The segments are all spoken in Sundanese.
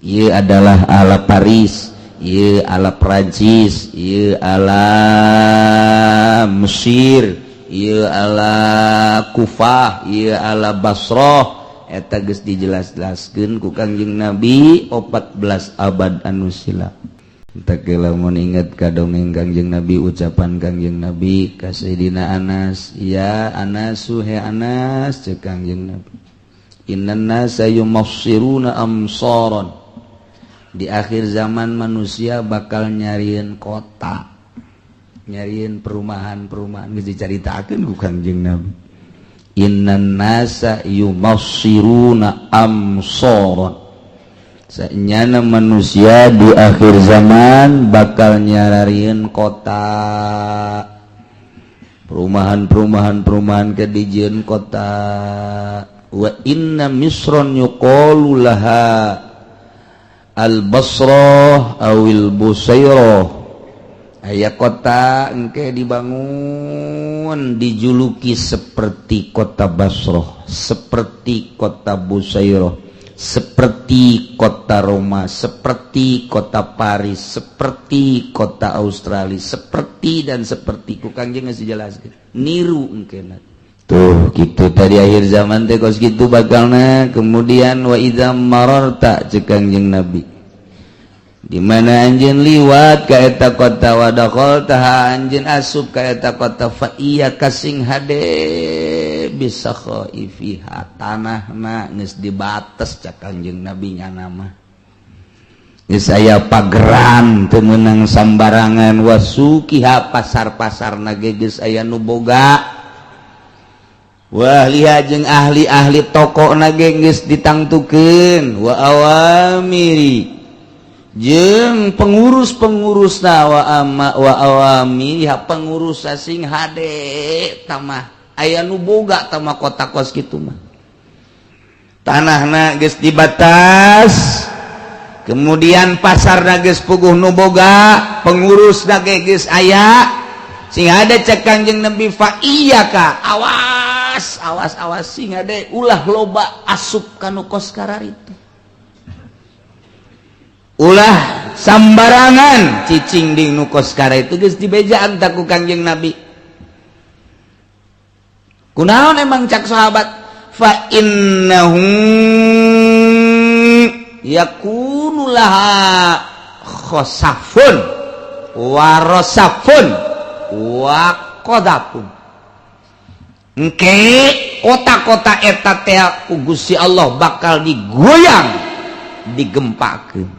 Ieu adalah ala Paris, ieu ala Prancis, ieu ala Mesir, ieu ala Kufah, ieu ala Basroh. Eta geus dijelas-jelaskeun ku Kangjeng Nabi 14 abad anu silam. Tak lamun inget ka dongeng Kangjeng Nabi, ucapan Kangjeng Nabi ka Sayyidina Anas, "Ya Anasu, he Anas," cek Kangjeng Nabi, "innan nasa yumassiruna amsaran." Di akhir zaman manusia bakal nyariin kota, nyariin perumahan-perumahan. Geus dicaritakeun ku Kangjeng Nabi, "Innan nasa yumassiruna amsaran." Sanyana manusia di akhir zaman bakal nyararieun kota, perumahan-perumahan, perumahan ke dijieun kota. "Wa inna misron yuqalu laha al-Basrah awil Busairah." Aya kota engke dibangun dijuluki seperti kota Basroh, seperti kota Busairah, seperti kota Roma, seperti kota Paris, seperti kota Australia, seperti dan seperti. Ku Kangjeng ngasih jelaskan niru engke tuh gitu. Tadi akhir zaman teh kos gitu bakalna. Kemudian, "Wa idza mararta," cek Kangjeng Nabi, di mana anjeun liwat ka eta kota, "wa dakhaltaha," anjeun asup ka eta kota, "fa iyyaka," sing hade, "bisakhaifiha," tanahna geus dibates cak Kangjeng Nabi, nyana mah geus aya pageran, teu meunang sambarangan. "Wasuqiha," pasar-pasarna ge geus aya nu boga. "Wa ahliha," jeung ahli-ahli toko na ge geus ditangtukeun. "Wa awamiri," jeung pengurus-pengurus na, "wa ama wa awami ya," pengurus sing hade tamah aya nu boga tamah kota kos kitu mah. Tanahna geus dibatas, kemudian pasar geus puguh nu boga, pengurus ge geus aya. Sing hade cek Kangjeng Nabi, "Fa iyyaka," awas, awas, awas, sing hade, ulah loba asup kanu kos kararitu, ulah sambarangan cicing di nu kos kararitu. Geus dibejaan tak ku Kangjeng Nabi. Kunaon emang cak sahabat? "Fa innahu yakunu laha khosafun warosafun wa qadafun." Engke kota-kota eta teh ku Gusti Allah bakal digoyang, digempakeun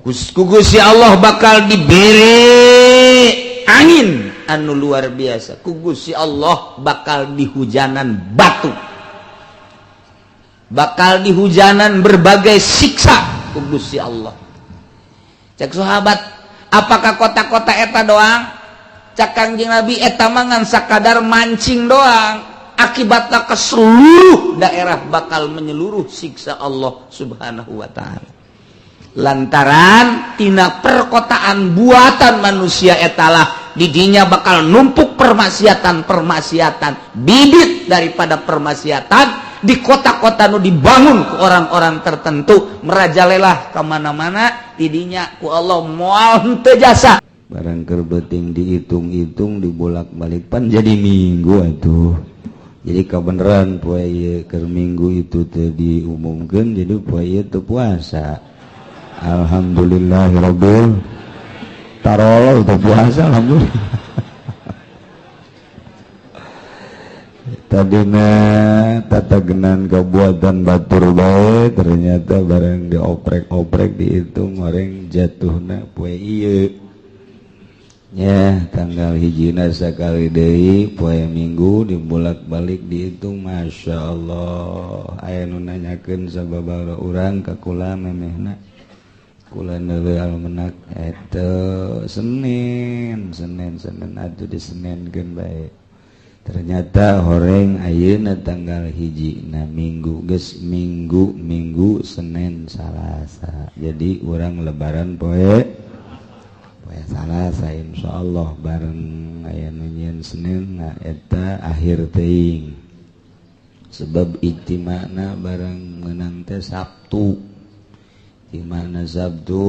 ku Gusti Allah, bakal diberi angin anu luar biasa, ku Gusti Allah bakal dihujanan batu, bakal dihujanan berbagai siksa ku Gusti Allah. Cek sahabat, apakah kota-kota eta doang? Cak Kangjeng Nabi, eta mangan sakadar mancing doang, akibatnya ke seluruh daerah bakal menyeluruh siksa Allah Subhanahu wa Ta'ala lantaran tina perkotaan buatan manusia etalah didinya bakal numpuk permaksiatan-permaksiatan, bibit daripada permaksiatan di kota-kota nu dibangun ke orang-orang tertentu merajalela kemana-mana. Tidinya ku Allah moal henteu jasa. Barang keur beuting dihitung-hitung, dibolak-balik, pan jadi Minggu atuh. Jadi kebenaran poe ieu keur Minggu itu teh diumumkeun, jadi poe ieu teu puasa. Alhamdulillahirabbil tarolo teu puasa, alhamdulillah. Tadina tatagenan kabuatan batur bae, ternyata barang dioprek-oprek, dihitung, orang jatuhna poe ieu ya, tanggal hijina sakali deui poe Minggu. Dibolak-balik dihitung, Masya Allah. Aya nu nanyakeun sababaraha urang ka kula, memehna kula neuleuh almenak eta Senin, Senin, Senin atuh, disenenkeun bae. Ternyata horeng ayeuna tanggal hiji na Minggu, geus Minggu, Minggu, Senin, Salasa. Jadi urang Lebaran poe poe Salasa, insyaallah. Bareng aya nu nyieun Senin, nah eta akhir teuing, sebab ijtima'na bareng menang teh Sabtu. Di mana Sabtu,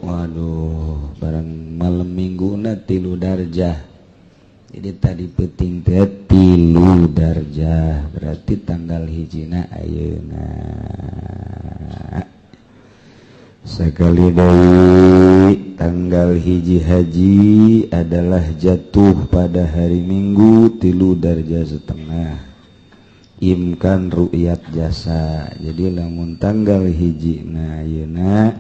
waduh, barang malam Minggu na 3 darjah. Jadi tadi penting teh 3 darjah, berarti tanggal hijina ayeuna. Sekali deui, tanggal 1 haji adalah jatuh pada hari Minggu, 3 darjah setengah, imkan ru'yat jasa. Jadi lamun tanggal 1 nah ayeuna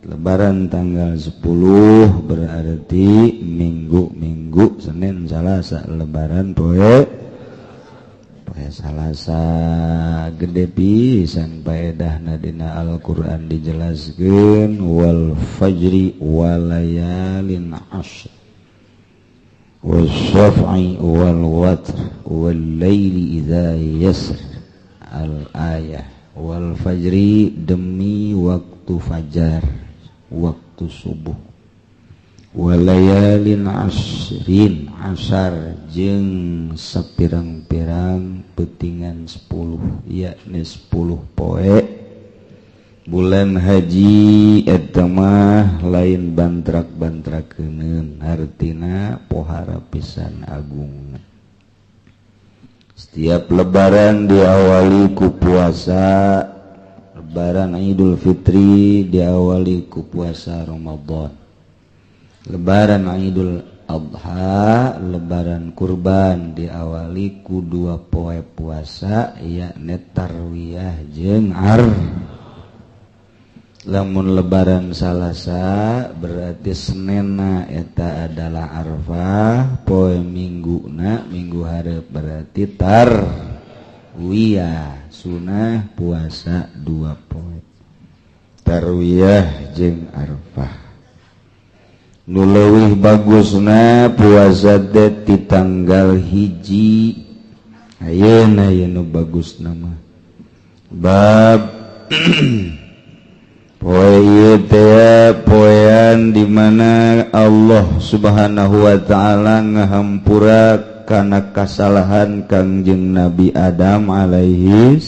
Lebaran tanggal 10, berarti Minggu, Minggu, Senin, Salasa, Lebaran poe poe Salasa. Gede pisan paedahna. Dina Al-Qur'an dijelaskeun, wal fajri walayalin ashr wasyaf'i wal watr wal laili idza yasr, al ayah. Wal fajri, demi waktu fajar, waktu subuh, walayalin asrin, asar, jeung sapirang-pirang petingan 10, yakni 10 poe bulan haji. Eta mah lain bantrak-bantrakeun, hartina pohara pisan agung. Setiap Lebaran diawali ku puasa. Lebaran Idul Fitri diawali ku puasa Ramadan. Lebaran Idul Adha, Lebaran kurban diawali ku 2 poe puasa, yakni Tarwiyah jeung ar. Lamun Lebaran Salasa, berarti Senena eta adalah Arfah, poe Mingguna, Minggu hareup, berarti Tarwiyah, sunah puasa 2 poe, Tarwiyah jeung Arfah. Nu leuwih bagusna puasa teh di tanggal 1 ayeuna. Ayeuna bagus nama bab poe ieu teh, poean di mana Allah Subhanahu wa taala ngahampura kana kasalahan Kangjeng Nabi Adam alaihi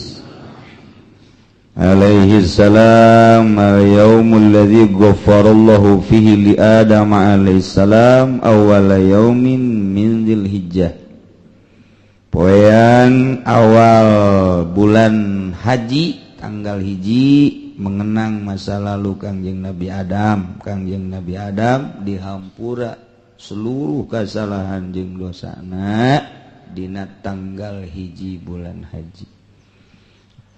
salam. Al-yaumul ladzi ghafarallahu fihi li Adam alaihi salam, awwala yaumin min Dzulhijjah, poean awal bulan haji, tanggal 1, mengenang masa lalu Kangjeng Nabi Adam. Kangjeng Nabi Adam dihampura seluruh kesalahan jeung dosana dina tanggal 1 bulan haji.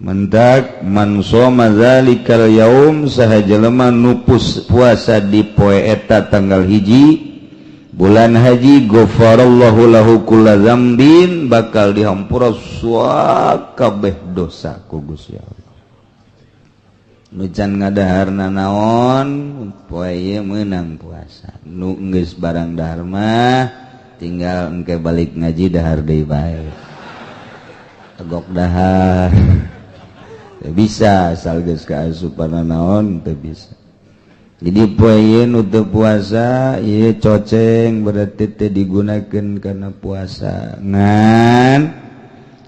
Mendak man shoma dzalikal yaum, saha jelema nu puasa di poe eta tanggal 1 bulan haji, ghafarallahu lahu kulla dzambin, bakal dihampura kabeh dosa ku Gusti Allah. Nu can ngadahar naon, poe ieu meunang puasa. Nu geus barang dahar mah tinggal engke balik ngaji dahar deui bae, agok dahar. Teu bisa, asal geus kaasupan naon teu bisa. Jadi poe ieu nu teu puasa ieu coceng, berarti teu digunakeun karena puasa. Ngan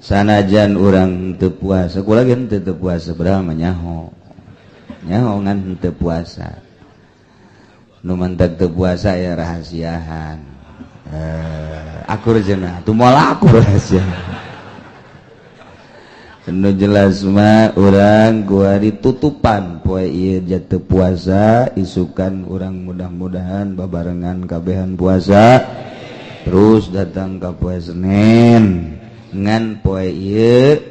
sanajan urang teu puasa, kula ge teu puasa, padahal mah nyaho nyaho, ngan teu puasa. Nu mantak teu puasa ya rahasiahan, eh, akur cenah tuh, moal akur rahasia. Nu jelas mah urang gua ditutupan poe ieu jatuh puasa, isukan urang mudah-mudahan babarengan kabehan puasa terus datang ke poe Senin. Ngan poe ieu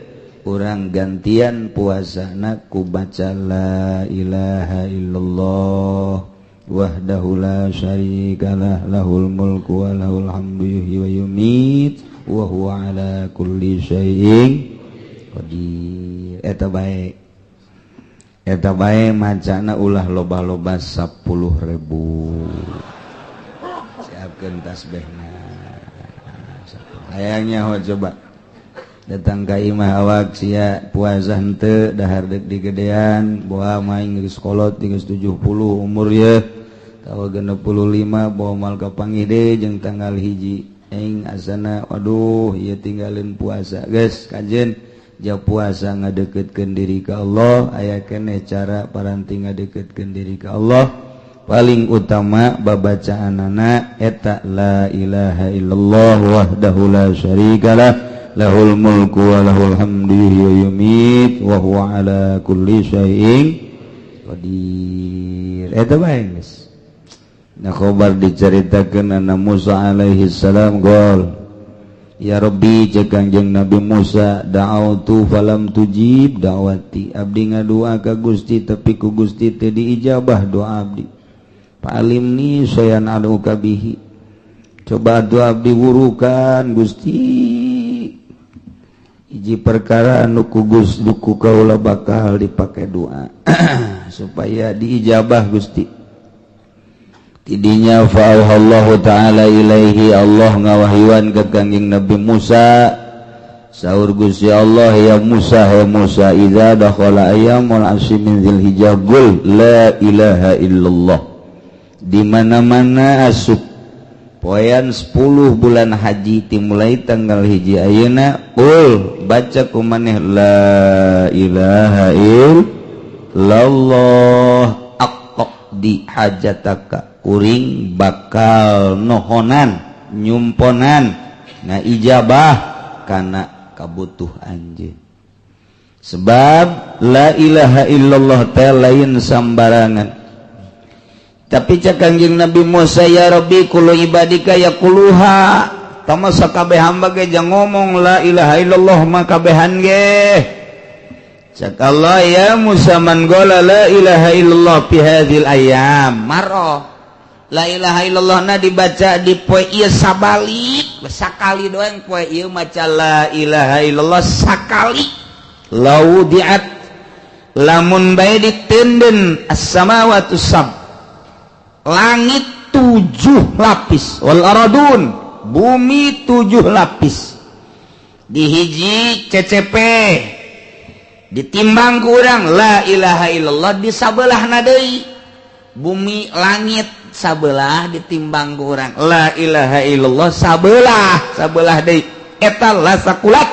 urang gantian puasana ku baca la ilaha illallah wahdahu la syarikalah, lahul mulku wa lahul hamdu, yuhyi wa yumit, wa huwa ala kulli syai'in qadir. Eta bae, eta bae macana, ulah loba-loba, 10.000. Siapkeun tasbihna. Hayangnya ho, coba datang ka imah awak sia puasa henteu, dahar deuk digedean, bawa main geus kolot, geus 70 umur ye tawa 65, bawa mal kapanggih deui jeung tanggal 1 aing asana. Waduh, ieu tinggalin puasa geus kajen. Ja puasa ngadeketkeun diri ka Allah, aya keneh cara paranti ngadeketkeun diri ka Allah. Paling utama babacaanana eta la ilaha illallah wahdahu la syarikalah, lahul mulku wa lahul hamdu yuhyi wa yumiit wa huwa ala kulli syai'in qadir. Eta bae geus. Nah, khobar diceritakeun anna Musa alaihi salam gol. Ya Rabbi, cek Kangjeng Nabi Musa, da'autu falam tujib da'wati, abdi ngadua ka Gusti tapi ku Gusti teu diijabah doa abdi. Fa'allimni syai'an ad'uka bihi, coba doa abdi wurukan Gusti hiji perkara anu ku Gus duku kaula bakal dipake doa supaya diijabah Gusti. Tidinya fa'auhallahu ta'ala ilaihi, Allah ngawahyuan ke Kangjeng Nabi Musa. Saur Gusti Allah, ya Musa, ya Musa, idza dakhala ayyamul asyri min dzilhijjah qul la ilaha illallah. Di mana-mana asup poean 10 bulan haji dimulai tanggal 1 ayeuna, qul, baca ku maneh la ilaha illallah, aqdi hajataka, kuring bakal nohonan nyumponan ngaijabah kana kabutuh anjeun. Sebab la ilaha illallah teh lain sambarangan. Tapi cek Kangjeng Nabi Musa, ya Rabbi, kullu ibadika yaquluha, tama sakabeh hamba ge jang ngomong la ilaha illallah mah kabehan ge. Cek Allah, ya Musa, man qala la ilaha illallah fi hadhil ayyam marra, la ilaha illallah na dibaca di poe ieu sabalik sakali doang, poe ieu maca la ilaha illallah sakali, laudiat, lamun bae ditenden as-samawatu sab, langit tujuh lapis, wal aradun, bumi tujuh lapis, dihiji CCP ditimbang kurang la ilaha illallah di sabelah deui, bumi langit sabelah ditimbang kurang la ilaha illallah sabelah, sabelah deui, eta la sakulat,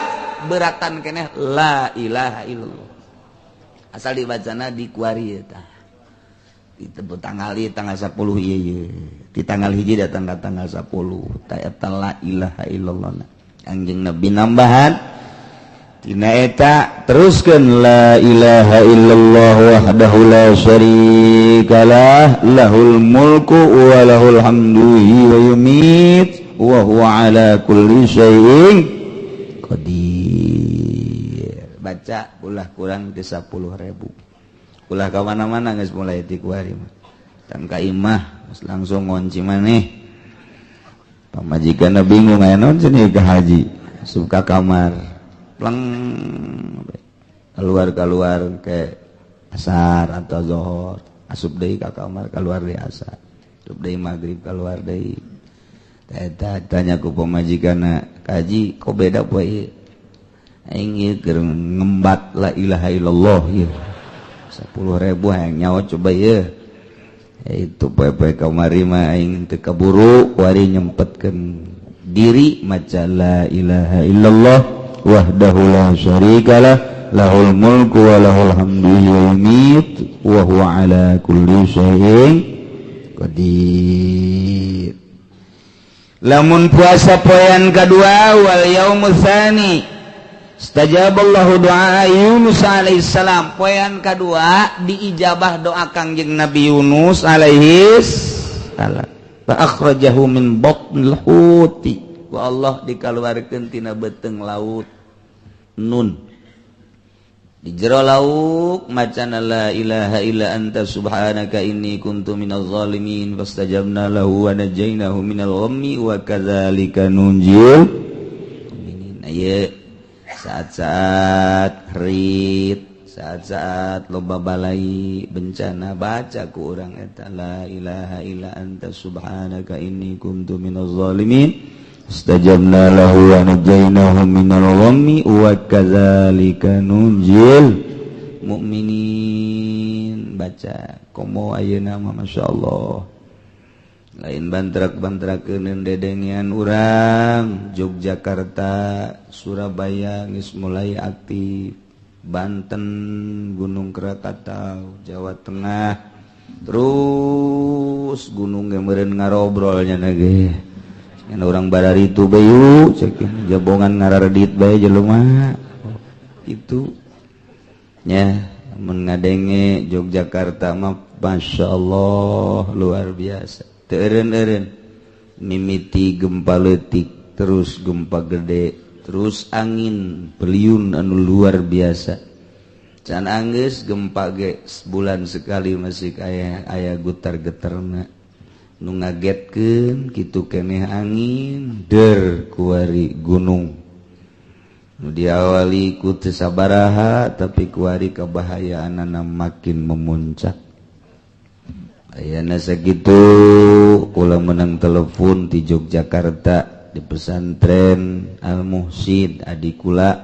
beratan keneh la ilaha illallah asal dibacana di kuari eta ditebut tanggal ieu, tanggal 10 ieu ieu di tanggal 1 datang ka tanggal 10 ta eta la ilaha illallah. Kanjeng Nabi nambahan tina eta, teruskeun la ilaha illallah wahdahu la syarikalah, lahul mulku wa lahul hamdu wa yumit wa huwa ala kulli syai'in qadir. Baca ulah kurang di 10.000. Ulah ka mana-mana, geus mulai ti kuari mah dan ka imah geus langsung ngunci maneh. Pamajikan bingung, aya naon cenah ka haji, asup ka kamar pleng, keluar keluar ke asar atau zohor, asup deui ka kamar, keluar di asar, asup deui maghrib, keluar deui. Eta tanya ku pamajikanna, kaji kok beda poe ieu? Aing ieu keur ngembat la ilaha illallah ieu 10.000, hayang nyawa coba ieu. Itu poe-poe kamari mah aing teu kaburu, wari nyempetkeun diri maca la ilaha illallah wahdahu la syarikalah, lahul mulku wa lahul hamdu wa yumit wa huwa ala kulli syai'in qadir. Lamun puasa poean kedua, wal yaumus tsani istajaballahu du'a Yunus alaihi salam, poean kedua diijabah doa Kangjeng Nabi Yunus alaihi salam, fa akhrajahu min batnil huti, wa Allah dikaluarkeun tina beuteung laut nun. Di jero lauk macana la ilaha illa anta subhanaka inni kuntu minaz zalimin, fastajabna lahu wa najainahu minal ghammi wa kadzalika nunjil mu'minin. Aya saat-saat rit, saat-saat loba balai bencana, baca ku urang eta la ilaha illa anta subhanaka inni kuntu minaz zalimin, istajabna lahu wa najainahu minal ghammi wa kadzalika nunjil mukminin. Baca komo ayeuna mah masyaallah. Lain bantrak-bantrakeun dedengean urang Yogyakarta, Surabaya geus mulai aktif, Banten, Gunung Krakatau, Jawa Tengah, terus gunung ge meureun ngarobrolnya ge. Ngan urang bararitu bayu cek jabongan ngararedit bae jelema. Itu nya mun ngadenge Yogyakarta mah, Masya Allah, luar biasa. Teu eureun-eureun mimiti gempa leutik, terus gempa gede, terus angin beliun anu luar biasa. Can anggeus gempa ge sebulan sekali masih aya aya gutar geterna. Nu ngagetkeun kitu keneh angin der kuari gunung nu diawali ku teu sabaraha, tapi kuari kebahayaanana makin memuncak. Ayeuna sakitu kula menang telepon di Yogyakarta, di pesantren Al Muhsin adikula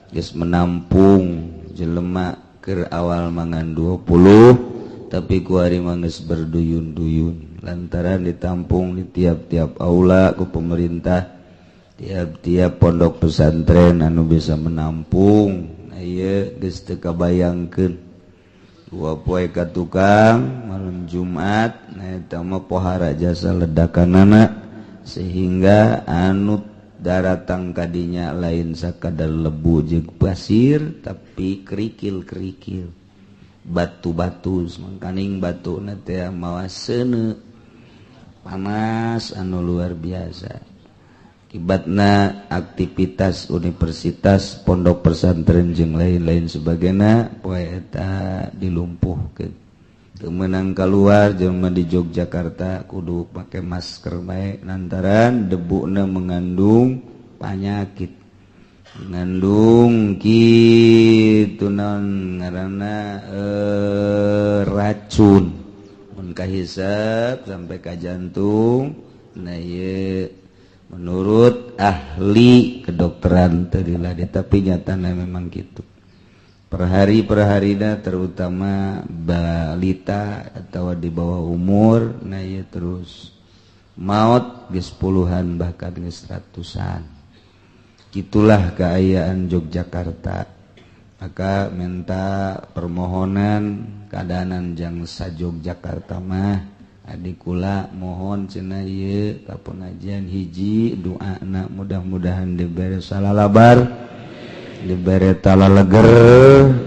geus menampung jelema keur awal mangan 20, tapi kuari mah geus berduyun-duyun lantaran ditampung di tiap-tiap aula ku pemerintah, tiap-tiap pondok pesantren anu bisa menampung. Nah, ieu geus teu kabayangkeun 2 poe ka tukang malam Jumat. Nah, eta mah pohara jasa ledakanana, sehingga anu daratang kadinya lain sakadar lebu jeung pasir, tapi kerikil-kerikil, batu-batu. Mangkaning batu teh mawa seuneu panas anu luar biasa. Akibatna aktivitas universitas, pondok pesantren jeung lain-lain sebagainya poe eta dilumpuhkeun, teu meunang keluar. Jelema di Yogyakarta kudu pakai masker bae lantaran debuna mengandung penyakit, mengandung kitu naon ngaranna, racun mun kahisap sampai ka jantung. Nah, ieu menurut ahli kedokteran tadi lah, tapi nyatanya memang gitu per hari per harina, terutama balita atau di bawah umur. Nah, ya terus maut geus puluhan, bahkan geus ratusan. Gitulah keayaan Yogyakarta. Maka minta permohonan keadaan jang sa Yogyakarta mah, adik kula mohon cenah ieu ka pengajian hiji doana, mudah-mudahan dibere salalabar, dibere talaleger,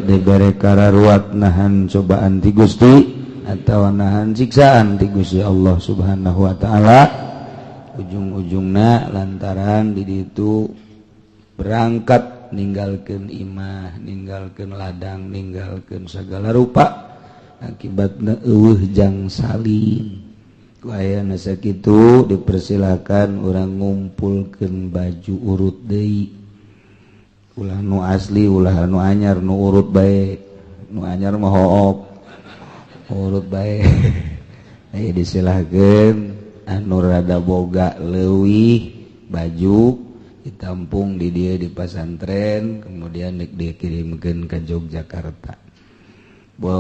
dibere kararuat nahan cobaan ti Gusti atau nahan siksaan ti Gusti Allah Subhanahu wa taala. Ujung-ujungna lantaran di ditu berangkat ninggalkeun imah, ninggalkeun ladang, ninggalkeun segala rupa, akibatna euweuh jang salin. Ku ayana sakitu dipersilakan urang ngumpulkeun baju urut deui, ulah nu asli, ulah nu anyar, nu urut bae. Nu anyar mah hoop, urut bae. Ayo disilahkeun anu rada boga leuwih baju ditampung di dia di pasantren, kemudian dikirimkan ke Yogyakarta. Bo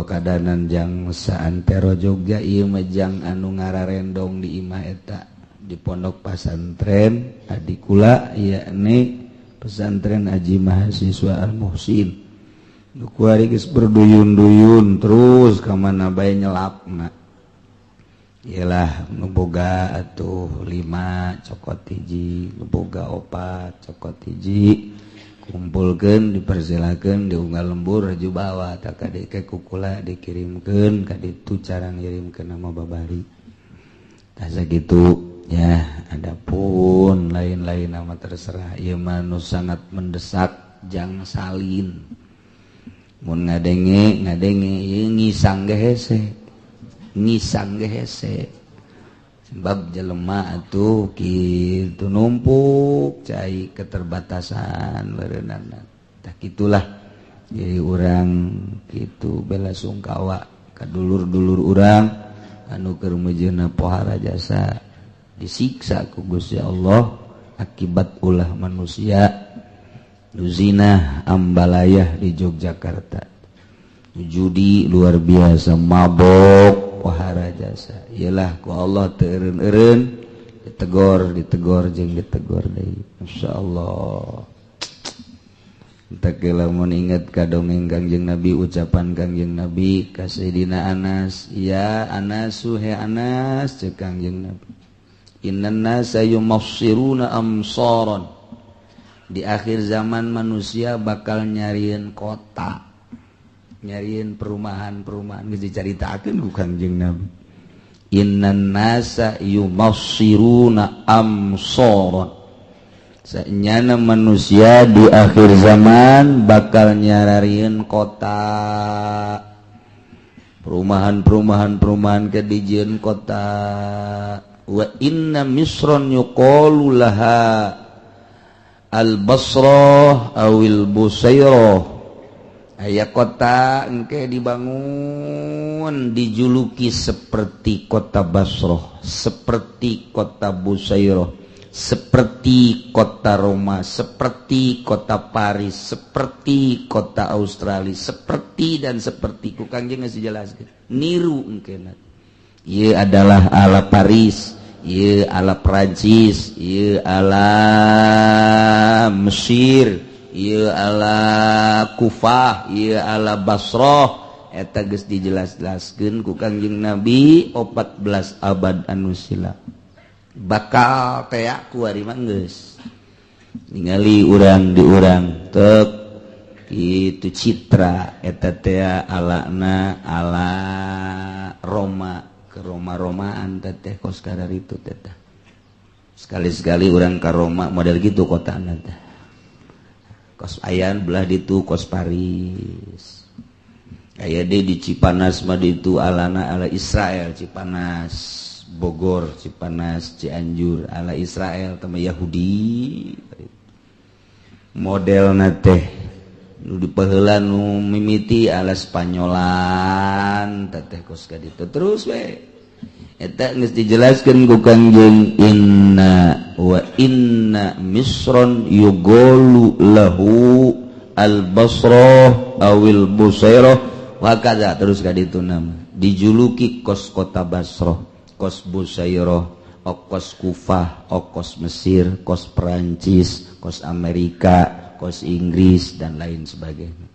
kadanan jang saantero Jogja ieu mah jang anu ngararendong di imah eta di pondok pasantren adikula, yakni pesantren Aji Mahasiswa Al Muhsin. Nu kuari geus berduyun-duyun terus ka mana bae nyelapna. Iyalah, nu boga atuh lima cokot hiji, nu boga opat cokot hiji, kumpulkeun, dipersilakeun di unggal lembur raju bawa tak ka kukula dikirimkeun ka ditu. Cara ngirimkeun nama babari tah sakitu ya. Adapun lain-lain nama terserah, ieu mah nu sangat mendesak jang salin. Mun ngadenge ngadenge ieu ngisang ge hese, ngisang ge hese, sebab jelema atuh kitu numpuk cai keterbatasan berenana. Tah gitulah. Jadi urang kitu bela sungkawa ka dulur-dulur urang anu keur meujeuhna pohara jasa disiksa ku Gusti Allah akibat ulah manusia. Nu zina ambalayah di Yogyakarta, judi luar biasa, mabok. pohara jasa. Iyalah, ku Allah teu eureun-eureun ditegor, ditegor jeung ditegor deui. Insyaallah. Tak lamun inget ka dongeng Kangjeng Nabi, ucapan Kangjeng Nabi ka Sayyidina Anas, "Ya Anasu, he Anas," cek Kangjeng Nabi, "innan nasa yumassiruna amsaran." Di akhir zaman manusia bakal nyariin kota, nyariin perumahan-perumahan. Geus dicaritakeun ku Kangjeng Nabi, "Innan nasa yumassiruna amsaran." Sanyana manusia di akhir zaman bakal nyararieun kota, perumahan-perumahan, perumahan ke dijieun kota. "Wa inna misron yuqalu laha al-Basrah awil Busairah." Aya kota engke dibangun dijuluki seperti kota Basrah, seperti kota Busairah, seperti kota Roma, seperti kota Paris, seperti kota Australia, seperti dan seperti. Ku Kangjeng geus dijelaskeun. Niru engke. Ieu adalah ala Paris, ieu ala Prancis, ieu ala Mesir, ieu ala Kufah, ieu ala Basrah. Eta geus dijelas-jelaskeun ku Kangjeng Nabi 14 abad anu silam. Bakal tea kuari mah geus ningali urang di urang tek itu citra eta teh alana ala Roma, ke Roma-Romaan teh kos kadar itu teh. Sekali-sekali urang ke Roma, model gitu kota teh kos ayan belah ditu kos Paris. Aya di Cipanas mah ditu alana ala Israel. Cipanas Bogor, Cipanas Cianjur ala Israel sama Yahudi model teh. Nu dipaheula, nu mimiti ala Spanyolan teh kos ka ditu. Terus we eta geus dijelaskeun ku Kangjeng, inna wa inna misron yuqalu lahu al Basrah awil Busairah wa kaza. Terus ka ditu nama dijuluki kos kota Basrah, kos Busairah, kos Kufah, kos Mesir, kos Perancis, kos Amerika, kos Inggris, dan lain sebagainya.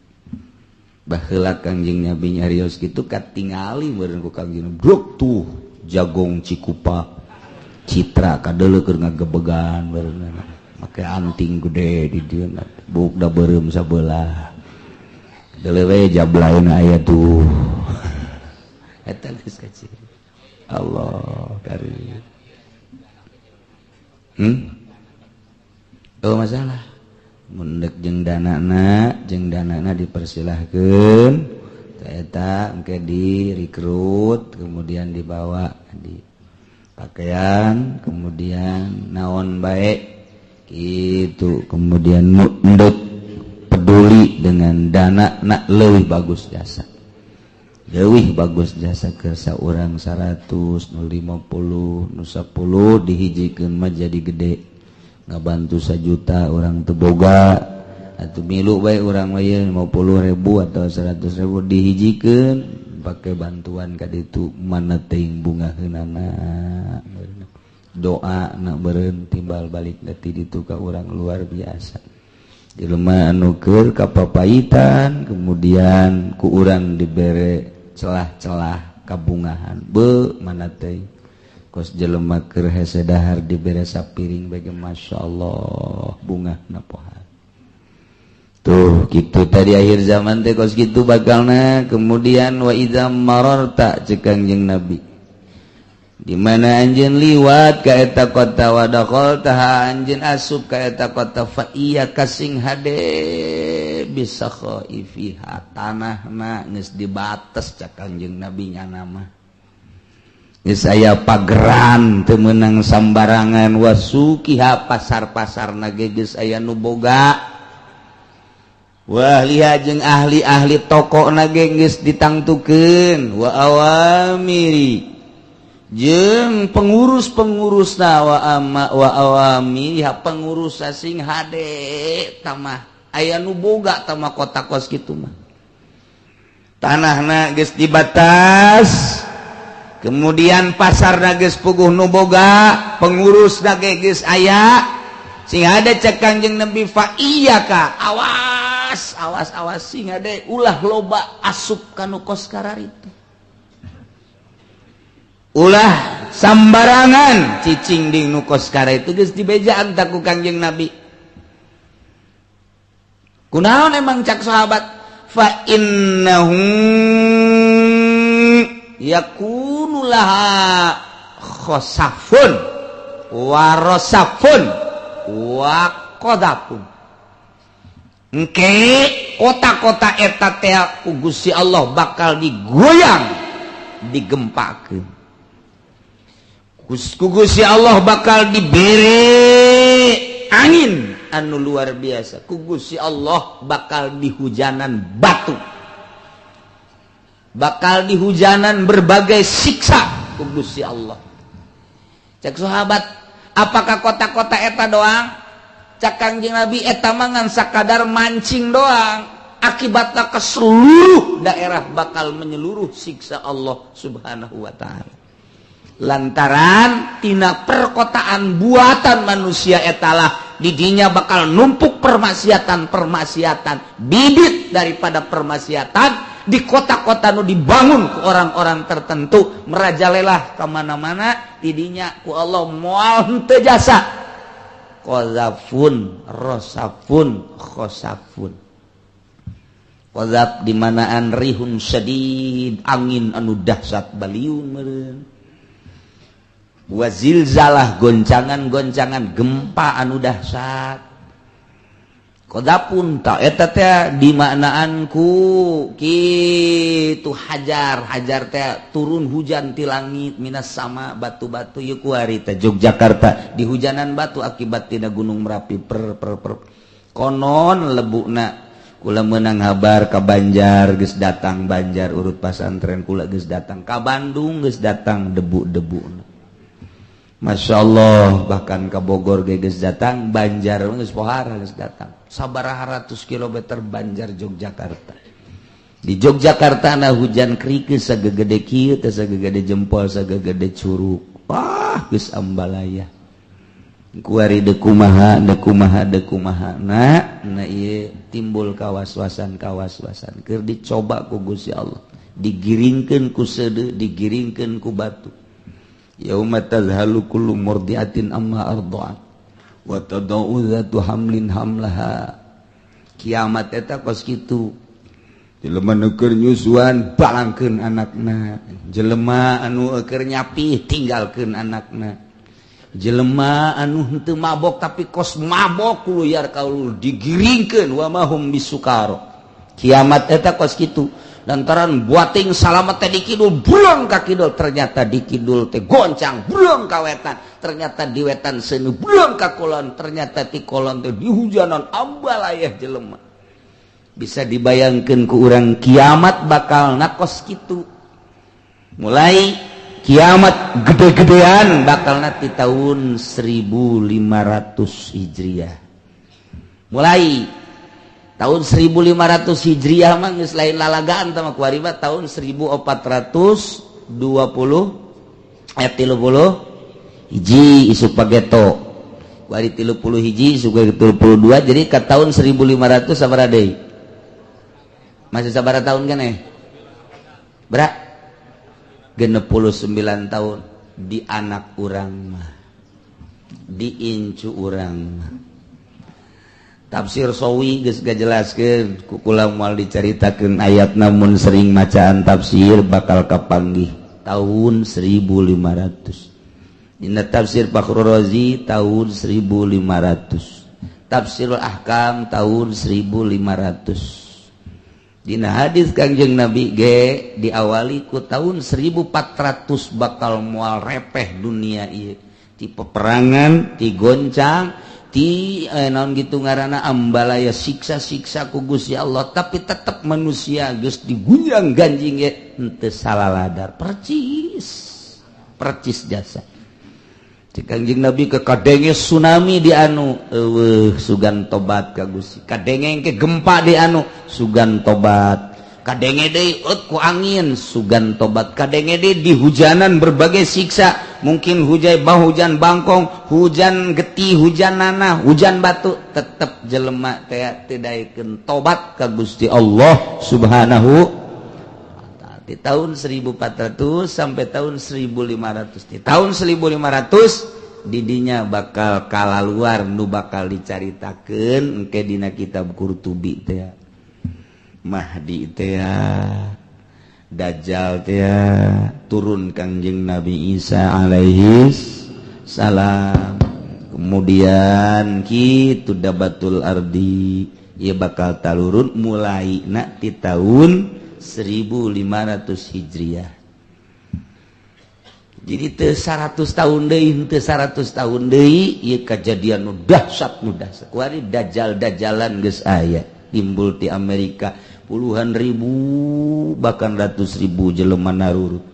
Baheula Kangjeng Nabi nyarios kitu, katingali meureun ku Kangjeng bruk tuh jagong Cikupa Citra kadeuleu keur ngagebegan meureun, make anting gede di dieu, buk da beureum sabelah, deuleu we jablaina aya tuh. Eta geus kaciri. Allah karim. Oh, masalah mundek jeung danana, jeung danana dipersilahkan. Eta engke direkrut, kemudian dibawa di pakaian, kemudian naon baik itu, kemudian mundek peduli dengan dana nak lebih bagus jasa, leuwih bagus jasa ke seorang 100 nu 50 nu 10 dihijikeun mah jadi gede. Ngabantu 1 juta orang teu boga atau milu bae urang mah 50.000 atau 100.000 dihijikeun pakai bantuan ka ditu, mana teuing bungaheunana, doa nak beureun timbal balik ti ditu ka urang luar biasa. Jelema anu keur kapapaitan, kemudian ku urang dibere celah-celah kabungahan, be mana teh kos jelema keur hese dahar dibere sapiring bagi, Masya Allah, bunga napohan tuh gitu. Tadi akhir zaman teh kos gitu bakalna. Kemudian "Wa idza mararta," cek Kangjeng Nabi, di mana anjeun liwat ka eta kota, "wa dakhaltaha," anjeun asup ka eta kota, "fa iyyaka," sing hade, "bisakhaifiha," tanahna geus dibates cak Kangjeng Nabi, nyana mah geus aya pageran, teu meunang sambarangan, "wasuqiha," pasar-pasarna ge geus aya nu boga, "wa ahliha," jeung ahli-ahli toko na ge geus ditangtukeun, "wa awamiri," jeung pengurus-pengurus na, "wa ama wa awami," ya pengurus sing hade tamah aya nu boga tamah kota kos kitu mah. Tanahna geus dibatas. Kemudian pasar geus puguh nu boga pengurus geus aya. Sing hade, cek Kangjeng Nabi, fa iyyaka, awas, awas, awas, sing hade, ulah loba asup kanu kos kararitu, ulah sambarangan cicing di nu kos kararitu. Geus dibejaan tah ku Kangjeng Nabi. Kunaon emang, cak sahabat? Fa innahu yakunu laha khosafun warosafun wa qadafun. Engke kota-kota eta teh ku Gusti Allah bakal digoyang, digempakeun ku Gusti Allah, bakal dibere angin anu luar biasa, ku Gusti Allah bakal dihujanan batu, bakal dihujanan berbagai siksa ku Gusti Allah. Cek sahabat, apakah kota-kota eta doang? Cak Kangjeng Nabi, eta mah ngan sakadar mancing doang, akibatnya ke seluruh daerah bakal menyeluruh siksa Allah Subhanahu wa Ta'ala, lantaran tina perkotaan buatan manusia etalah didinya bakal numpuk permaksiatan-permaksiatan, bibit daripada permaksiatan di kota-kota nu dibangun ke orang-orang tertentu merajalela kemana-mana. Tidinya ku Allah moal henteu jasa, qazafun, rosafun, khosafun. Qazaf dimanaan rihun syadid, angin anu dahsyat, baliung meureun. Wa zilzalah, goncangan-goncangan gempa anu dahsyat. Qadzafun tak eta teh dimaknaan ku kitu hajar, hajar teh turun hujan ti langit, minas sama, batu-batu. Yeuh, kuari teh Yogyakarta di hujanan batu akibat tina Gunung Merapi per per per. Konon lebukna kula menang habar ka Banjar geus datang, Banjar urut pasantren kula geus datang, ka Bandung geus datang debu-debu. Masya Allah, bahkan ke Bogor ge geus datang, Banjar geus pohara geus datang. Sabaraha ratus kilometer Banjar Yogyakarta. Di Yogyakarta na hujan kerikil sagegede kieu teh, sagegede jempol, sagegede curug. Wah, geus ambalaya. Kuari deuk kumaha, deuk kumaha, deuk kumaha. Nah, nah ieu timbul kawas-wasan, kawas-wasan. Keur dicoba ku Gusti Allah. Digiringkeun ku seudeuh, digiringkeun ku batu. Yauma tadhalu kullu murdiatin amma arda'at wa tadau dzatu hamlin hamlaha. Kiamat eta kos kitu, jelema nu keur nyusuan balangkeun anakna, jelema anu keur nyapih tinggalkeun anakna, jelema anu henteu mabok tapi kos mabok kuluyar kaulur, digiringkeun. Wa ma hum bisukara. Kiamat eta kos kitu, lantaran buating salamet teh di kidul, bulang ka kidul, ternyata di kidul teh goncang, bulang ka wetan, ternyata di wetan seuneu, bulang ka kulon, ternyata di kulon teh dihujanan ambalayah jelema. Bisa dibayangkan ku urang kiamat bakal nakos kitu. Mulai kiamat gede-gedean bakal nanti tahun 1500 Hijriah. Mulai tahun 1500 Hijriah mah geus lain lalagaan tah mah. Kuari mah tahun 1420 ayat 30 hiji isuk pageto, kuari 31 isuk 32, jadi ke tahun 1500 sabaraha deui? Masih sabaraha tahun kan eh berak 69 tahun. Di anak urang mah, di incu urang mah. Tafsir Sawi geus gajelaskeun ku kula, moal dicaritakeun ayat, namun sering macaan tafsir bakal kapanggih tahun 1500. Dina tafsir Fakhrur Razi tahun 1500, Tafsirul Ahkam tahun 1500. Dina hadis Kangjeng Nabi ge diawali ku tahun 1400 bakal moal repeh dunia ieu ti peperangan, ti goncang, ti naon gitu ngaranna, ambalaya, siksa-siksa ku Gusti Allah, tapi tetap manusia geus digunjang ganjing ge henteu salah ladar, percis percis jasa. Cek Kangjeng Nabi, ke kadenge tsunami di anu, eueuh, sugan tobat ka Gusti. Kadenge ke gempa di anu, sugan tobat. Kadenge deui ku angin, sugan tobat. Kadenge deui di hujanan berbagai siksa, mungkin hujan bah, hujan bangkong, hujan getih, hujan nanah, hujan batu, tetep jelema teh teu daekeun tobat ka Gusti Allah Subhanahu. Di tahun 1400 sampai tahun 1500, di tahun 1500 didinya bakal kalaluar nu bakal dicaritakeun engke dina kitab Qurtubi teh, Mahdi teh, Dajjal teh, turun Kangjeng Nabi Isa alaihi salam. Kemudian kitu Dabbatul Ardi ia bakal talurun mulai nak di tahun 1500 Hijriah. Jadi teu 100 tahun deui, teu 100 tahun deui ieu kejadian nu dahsyat, nu dahsyat. Kuari dajjal dajalan geus aya timbul di Amerika, puluhan ribu bahkan ratus ribu jelema narurut.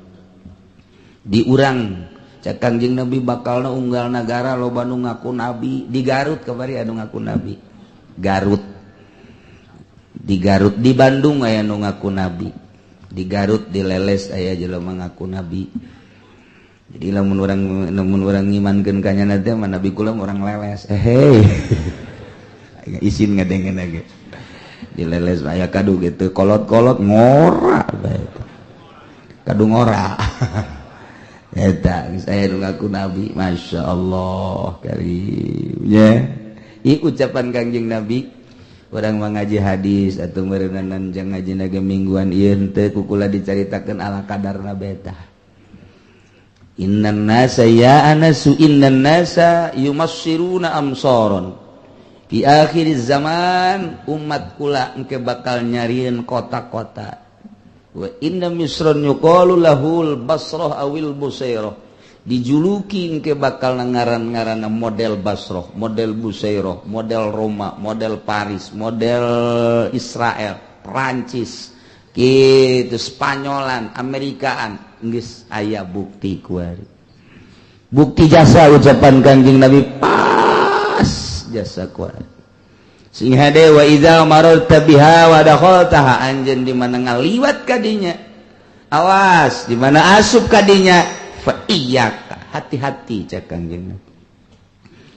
Di urang, cek Kangjeng Nabi, bakalna unggal nagara loba nu ngaku nabi. Di Garut kamari anu ngaku nabi, Garut, di Garut, di Bandung aya nu ngaku nabi. Di Garut, di Leles aya jelema ngaku nabi. Jadi lamun urang ngimankeun ka nyana teh mah, nabi kula orang Leles. Eh hey. Isin ngadengen lagi di Leles aya kadu gitu, kolot-kolot ngora bae, kadu ngora eta geus aya nu ngaku nabi. Masya Allah karim ya. Ieu ucapan Kangjeng Nabi. Urang mengaji hadis atau meureunan jang ngaji naga mingguan ieu henteu kukula dicaritakeun ala kadarna beta. Innan nasa ya anasu, innan nasa yumassiruna amsaron fi akhir zaman. Umat kula engke bakal nyarieun kota-kota. Wa inna misron yuqalu lahul basrah awil busairah, dijuluki engke bakal ngaran-ngaranna model Basroh, model Busairah, model Roma, model Paris, model Israel, Prancis gitu, Spanyolan, Amerikaan. Geus aya bukti kuari, bukti jasa ucapan Kanjeng Nabi pas jasa kuari. Sing hade, wa idza mararta biha wa dakhaltaha, anjeun di mana ngaliwat kadinya, awas di mana asup kadinya, fa iyyaka, hati-hati, cek Kanjeng Nabi,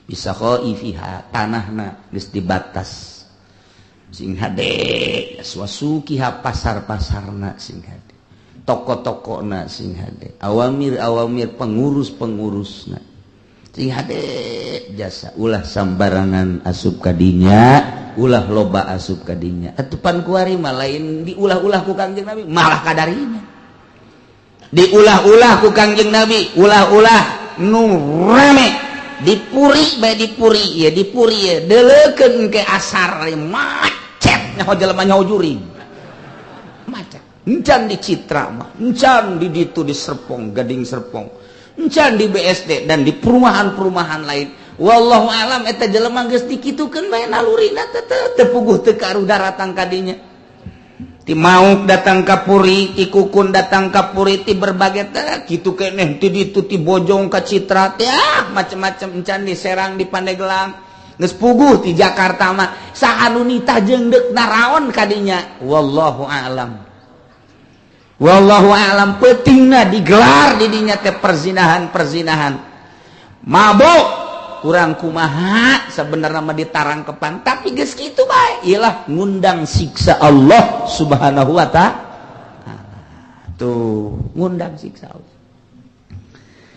bisa fiha, tanahna geus dibatas sing hade, wasuqiha, pasar-pasarna sing hade, toko-tokona sing hade, awamir-awamir, pengurus-pengurusna sing hade jasa. Ulah sambarangan asup kadinya, ulah loba asup kadinya. Atupan kuari mah lain diulah-ulah ku Kangjeng Nabi, malah kadarinya diulah-ulah ku Kangjeng Nabi. Ulah-ulah nu rame dipuri bae, dipuri ya, dipuri ya, deleukeun ke asar macet, nyaho jelema, nyaho jurig, macet. Encan di Citra mah, encan di ditu, di Serpong, Gading Serpong, encan di BSD dan di perumahan-perumahan lain. Wallahu alam eta jelema geus dikitukeun bae nalurina teh, teu puguh teu karuh daratang kadinya. Ti Mauk datang ka Puri, ti Kukun datang ka Puri, ti berbagai teh kitu keneh, ti ditu, ti Bojong ka Citra teh, ah, macem-macem. Encan di Serang, di Pandeglang geus puguh. Ti Jakarta mah saha nu nitah jeung deuk naraon kadinya? Wallahu alam, wallahu alam. Peutingna digelar di dinya teh perzinahan perzinahan, mabok kurang kumaha sebenarnya mah ditarangkepan, tapi geus kitu bae ilah ngundang siksa Allah Subhanahu wa Ta'ala. Tuh, ngundang siksa Allah.